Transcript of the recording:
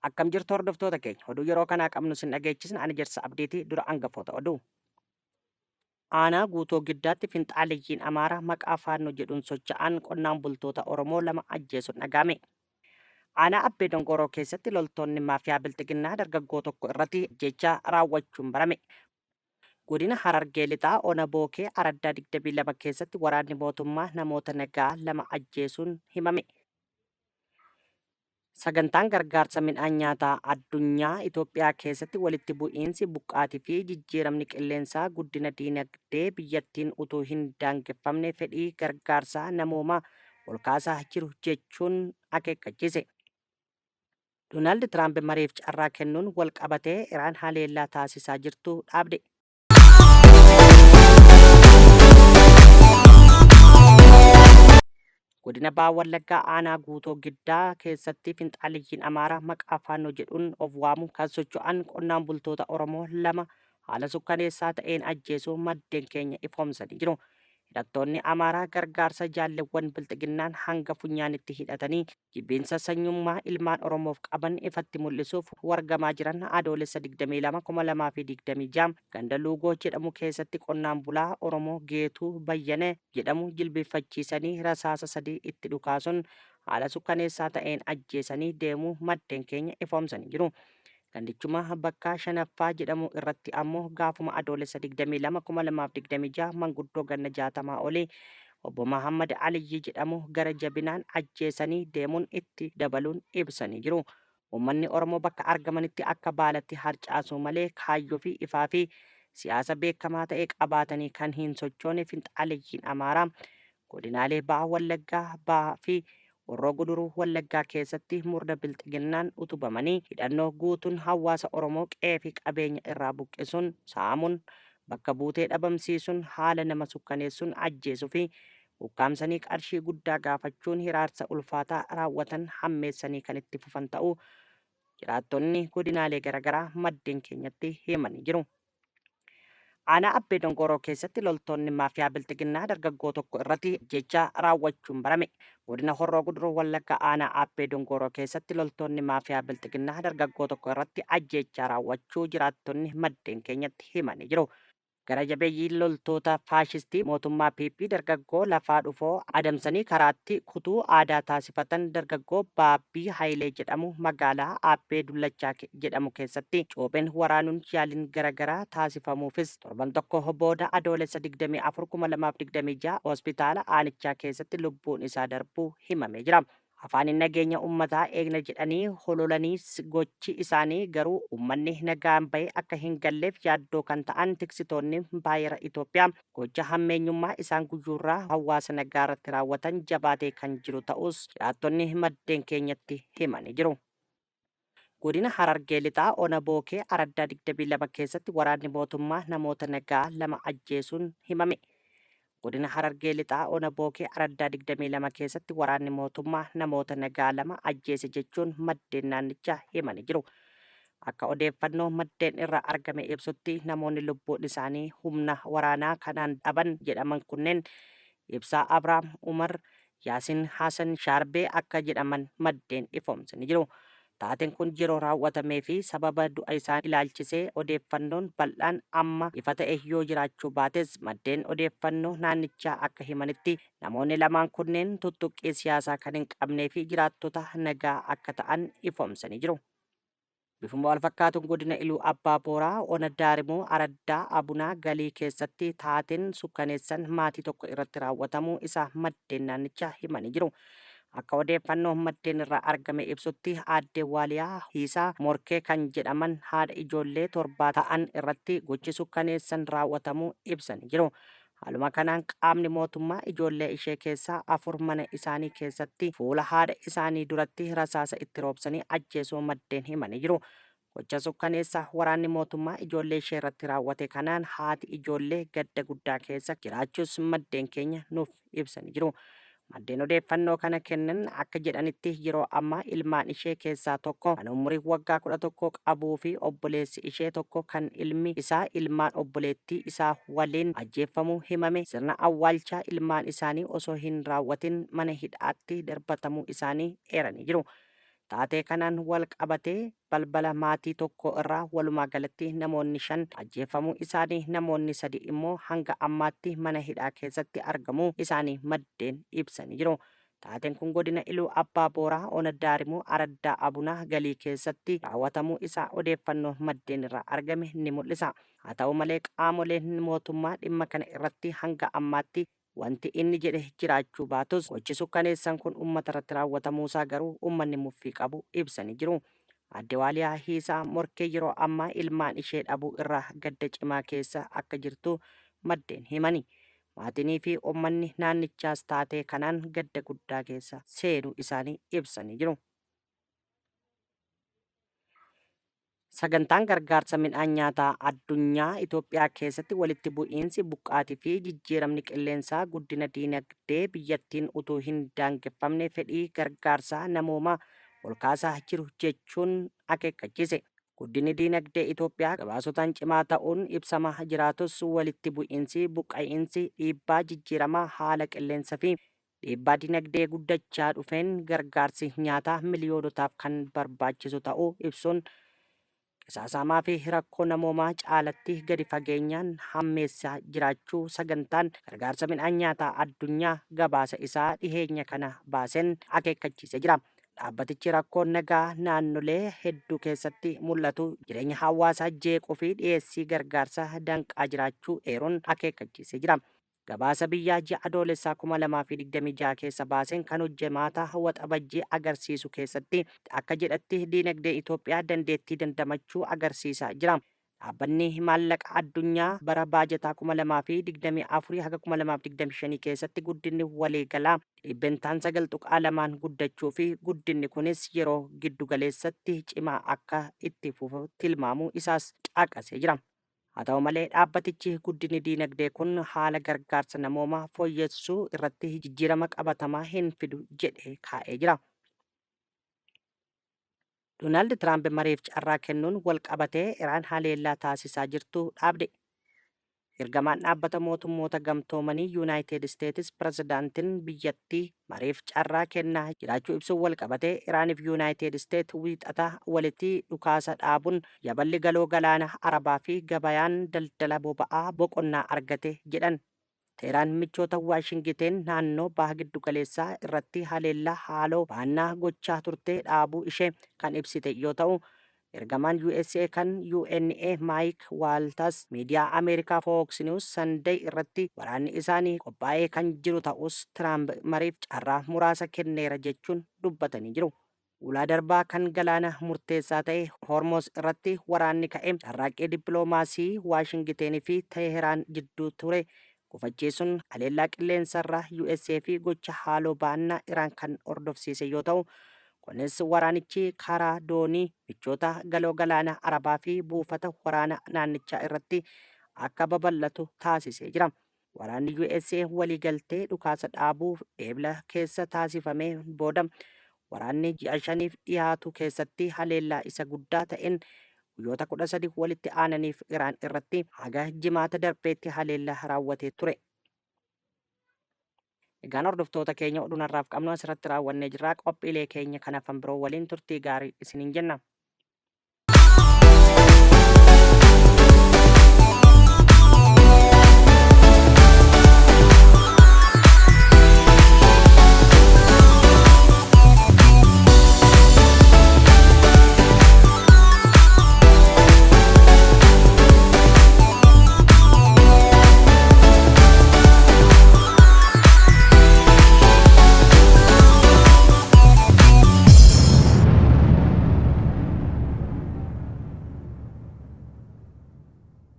Akkam jirtu hordoftoota keenya oduu yeroo kanaa qabnu sin dhageechisna ani Jirsa Abdiiti dura angafoota oduu. Aanaa Guutoo Giddaatti finxaaleyyiin Amaaraa maqaa Faannoo jedhuun socha'an qonnaan bultoota Oromoo 2 ajjeesuun dhaga'ame. Aanaa Abbee Dongoroo keessatti loltoonni maafiyaa Bilxiginnaa dargaggoo tokko irratti ajjeechaa raawwachuun barame. Godina Harargee Lixaa Ona Bookee Araddaa 22 keessatti waraanni mootummaa namoota nagaa 2 ajjeesuun himame. Sagantaan Gargaarsa Midhaan Nyaataa Addunyaa Itoophiyaa keessatti walitti bu'iinsi, buqqaatii fi jijjiiramni qilleensaa guddina diinagdee biyyattiin utuu hin daangeffamne fedhii gargaarsa namoomaa ol kaasaa jiru jechuun akeekkachiise. Doonaald Tiraamp mariif carraa kennuun walqabatee Iraan haleellaa taasisaa jirtu dhaabde. Godina Baha Wallaggaa Aanaa Guutoo Giddaa keessatti finxaaleyyiin Amaaraa maqaa Faannoo jedhuun of waamuun kan socho'an qonnaan bultoota Oromoo 2 haala sukkaneessaa ta'een ajjeesuu maddeen keenya ifoomsanii jiru. Hidhattoonni Amaaraa gargaarsa jaallewwan Bilxiginnaan hanga funyaanitti hidhatanii jibbiinsa sanyummaa ilmaan Oromoof qaban ifatti mul'isuuf wargamaa jiran Adoolessa 22, 2026 ganda Luugoo jedhamu keessatti qonnaan bulaa Oromoo Geetuu Bayyane jedhamu jilbiiffachiisanii rasaasa 3 itti dhukaasuun haala sukkaneessaa ta'een ajjeesanii deemuu maddeen keenya ifoomsanii jiru. Gandichuma bakka 5ffaa jedhamu irratti ammoo gaafuma Adoolessa 22, 2026 manguddoo ganna 60 olii Obbo Mahaammad Aliyyii jedhamu gara jabinaan ajjeesanii deemuun itti dabaluun ibsanii jiru. Uummanni Oromoo bakka argamanitti akka baalatti harcaasuu malee kaayyoo fi ifaa fi siyaasa beekamaa ta'e qabaatanii kan hin sochoone finxaaleyyiin Amaaraa Godinaalee Baha Wallaggaa, Baha fi Horroo Guduruu Wallaggaa keessatti murna Bilxiginnaan utubamanii hidhannoo guutuun hawaasa Oromoo qe'ee fi qabeenya irraa buqqisuun, saamuun, bakka buutee dhabamsiisuun, haala nama sukkaneessuun ajjeesuu fi ukkaamsanii qarshii guddaa gaafachuun hiraarsa ulfaataa raawwatan hammeessanii kan itti fufan ta'uu jiraattonni godinaalee garaagaraa maddeen keenyatti himanii jiru. Aanaa Abbee Dongoroo keessatti loltoonni maafiyaa Bilxiginnaa dargaggoo tokko irratti ajjeechaa raawwachuun barame. Godina Horroo Guduruu Wallaggaa Aanaa Abbee Dongoroo keessatti loltoonni maafiyaa Bilxiginnaa dargaggoo tokko irratti ajjeechaa raawwachuu jiraattonni maddeen keenyatti himanii jiru. Gara jabeeyyiin loltoota faashistii mootummaa PP dargaggoo Lafaa Dhufoo adamsanii karaatti kutuu aadaa taasifatan dargaggoo Baabbii Hayilee jedhamu magaalaa Aabbee Dullachaa jedhamu keessatti cuupheen waraanuun yaaliin gara garaa taasifamuufis torban tokko booda Adoolessa 24, 2026 hospitaala aanichaa keessatti lubbuun isaa darbuu himamee jira. Afaaniin nageenya ummataa eegna jedhanii hololaniis gochi isaanii garuu ummanni nagaan bahee akka hin galleef yaaddoo kan ta'an tiksitoonni impaayera Itoophiyaa gocha hammeenyummaa isaan guyyuurraa hawaasa nagaa irratti raawwatan jabaatee kan jiru ta'uus jiraattonni maddeen keenyatti himanii jiru. Godina Harargee Lixaa Ona Bookee Araddaa 22 keessatti waraanni mootummaa namoota nagaa 2 ajjeesuun himame. Godina Harargee Lixaa Ona Bookee Araddaa 22 keessatti waraanni mootummaa namoota nagaa 2 ajjeese jechuun maddeen naannichaa himanii jiru. Akka odeeffannoo maddeen irraa argame ibsutti namoonni lubbuun isaanii humna waraanaa kanaan dhaban jedhaman kunneen Ibsaa Abrahaam Umar, Yaasin Hasan Shaarbee akka jedhaman maddeen ifoomsanii jiru. Taateen kun yeroo raawwatamee fi sababa du'a isaa ilaalchisee odeeffannoon bal'aan amma ifa ta'e yoo jiraachuu baates maddeen odeeffannoo naannichaa akka himanitti namoonni lamaan kunneen tuttuqqii siyaasaa kan hin qabnee fi jiraattota nagaa akka ta'an ifoomsanii jiru. Bifuma walfakkaatuun Godina Iluu Abbaa Booraa Ona Daarimuu Araddaa Abunaa Galii keessatti taateen sukkaneessan maatii tokko irratti raawwatamuu isaa maddeen naannichaa himanii jiru. Akka odeeffannoo maddeen irraa argame ibsutti Aadde Waaliyaa Hiisaa Morkee kan jedhaman haadha ijoollee torbaa ta'an irratti gochi sukkaneessan raawwatamuu ibsanii jiru. Haaluma kanaan qaamni mootummaa ijoollee ishee keessaa 4 mana isaanii keessatti fuula haadha isaanii duratti rasaasa itti roobsanii ajjeesuu maddeen himanii jiru. Gocha sukkaneessaa waraanni mootummaa ijoollee ishee irratti raawwate kanaan haati ijoollee gadda guddaa keessa jiraachuus maddeen keenya nuuf ibsanii jiru. Maddeen odeeffannoo kana kennan akka jedhanitti yeroo ammaa ilmaan ishee keessaa tokko kan umurii waggaa 11 qabuu fi obboleessi ishee tokko kan ilmi isaa ilmaan obboleettii isaa waliin ajjeeffamuu himame sirna awwaalchaa ilmaan isaanii osoo hin raawwatin mana hidhaatti darbatamuu isaanii eeranii jiru. Taatee kanaan wal qabatee balbala maatii tokkoo irraa walumaa galatti namoonni 5 ajjeefamuu isaanii namoonni 3 immoo hanga ammaatti mana hidhaa keessatti argamuu isaanii maddeen ibsanii jiru. Taateen kun godina Iluu Abbaa Booraa ona Daarimuu araddaa Abunaa Galii keessatti raawwatamuu isaa odeeffannoo maddeen irraa argame ni mul'isa. Haa ta'u malee qaamoleen mootummaa dhimma kana irratti hanga ammaatti Wanti inni jedhe jiraachuu baatus gochi sukkaneessan kun uummatarratti raawwatamuusaa garuu uummanni muffii qabu ibsanii jiru. Aadde Waaliyaa Hiisaa Morkee yeroo ammaa ilmaan ishee dhabuu irraa gadda cimaa keessa akka jirtu maddeen himani. Maatinii fi uummanni naannichaas taatee kanaan gadda guddaa keessa seenuu isaanii ibsanii jiru. Sagantaan Gargaarsa Midhaan Nyaataa Addunyaa Itoophiyaa keessatti walitti bu'iinsi, buqqaatii fi jijjiiramni qilleensaa guddina diinagdee biyyattiin utuu hin daangeffamne fedhii gargaarsaa namoomaa ol kaasaa jiru jechuun akeekkachiise. Guddinni diinagdee Itoophiyaa gabaasotaan cimaa ta'uun ibsamaa jiraatus walitti bu'iinsi, buqqa'iinsi, dhiibbaa jijjiirama haala qilleensa fi Dhiibbaa dinagdee guddachaa dhufeen gargaarsi nyaataa miliyoonotaaf kan barbaachisu ta'uu ibsuun, qisaasaamaa fi rakkoo namoomaa caalatti gadi fageenyaan hammeessaa jiraachuu Sagantaan Gargaarsa Midhaan Nyaataa Addunyaa gabaasa isaa dhiheenya kana baaseen akeekkachiisee jira. Dhaabbatichi rakkoon nagaa naannolee hedduu keessatti mul'atu jireenya hawaasaa jeequu fi dhiyeessii gargaarsaa danqaa jiraachuu eeruun akeekkachiisee jira. Gabaasa biyyaa ji'a Adoolessaa 2026 keessa baaseen kan hojjemaata Waxabajjii agarsiisu keessatti akka jedhatti diinagdeen Itoophiyaa dandeettii dandamachuu agarsiisaa jira. Dhaabbanni Maallaqa Addunyaa bara baajataa 2024 haga 2025 keessatti guddinni waliigalaa dhibbentaan 9.2n guddachuu fi guddinni kunis yeroo giddugaleessatti cimaa akka itti fufu tilmaamuu isaas caqasee jira. Haa ta'u malee dhaabbatichi guddinni diinagdee kun haala gargaarsa namoomaa fooyyessuu irratti jijjiirama qabatamaa hin fidu jedhee kaa'ee jira. Doonaald Tiraamp mariif carraa kennuun walqabatee Iraan haleellaa taasisaa jirtu dhaabde. Ergamaan Dhaabbata Mootummoota Gamtoomanii Yunaayitid Isteetis pirezidaantin biyyattii mariif carraa kennaa jiraachuu ibsuun walqabatee Iraaniif Yunaayitid Isteet Wiixata walitti dhukaasa dhaabun yaballi Galoo Galaana Arabaa fi gabayaan daldala boba'aa boqonnaa argate jedhan. Teeraan michoota Waashingiteen naannoo Baha Giddugaleessaa irratti haleellaa haaloo ba'annaa gochaa turte dhaabuu ishee kan ibsite yoo ta'u, Ergamaan usa kan UNA Maayik Waaltas miidiyaa Ameerikaa Fox News Sunday irratti waraanni isaanii qophaa'ee kan jiru ta'us Tiraamp mariif carraa muraasa kenneera jechuun dubbatanii jiru. Ulaa darbaa kan galaana murteessaa ta'e Hormoz irratti waraanni ka'e carraaqqii dippiloomaasii Waashingiten fi Teehiraan jidduu ture gufachiisuun haleellaa qilleensarraa usa fi gocha haaloo ba'annaa Iraan kan hordofsiise yoo ta'u, kunis waraanichi karaa doonii michoota Galoo Galaana Arabaa fi buufata waraana naannichaa irratti akka babal'atu taasisee jira. Waraanni usa waliigaltee dhukaasa dhaabuu Eebla keessa taasifameen booda waraanni ji'a shaniif dhiyaatu keessatti haleellaa isa guddaa ta'een guyyoota 13 walitti aananiif Iraan irratti haga Jimaata darbeetti haleellaa raawwatee ture. Egaan hordoftoota keenya oduun har'aaf qabnu asirratti raawwannee jirra. Qophiilee keenya kan hafan biroo waliin turtii gaarii isiniin jenna.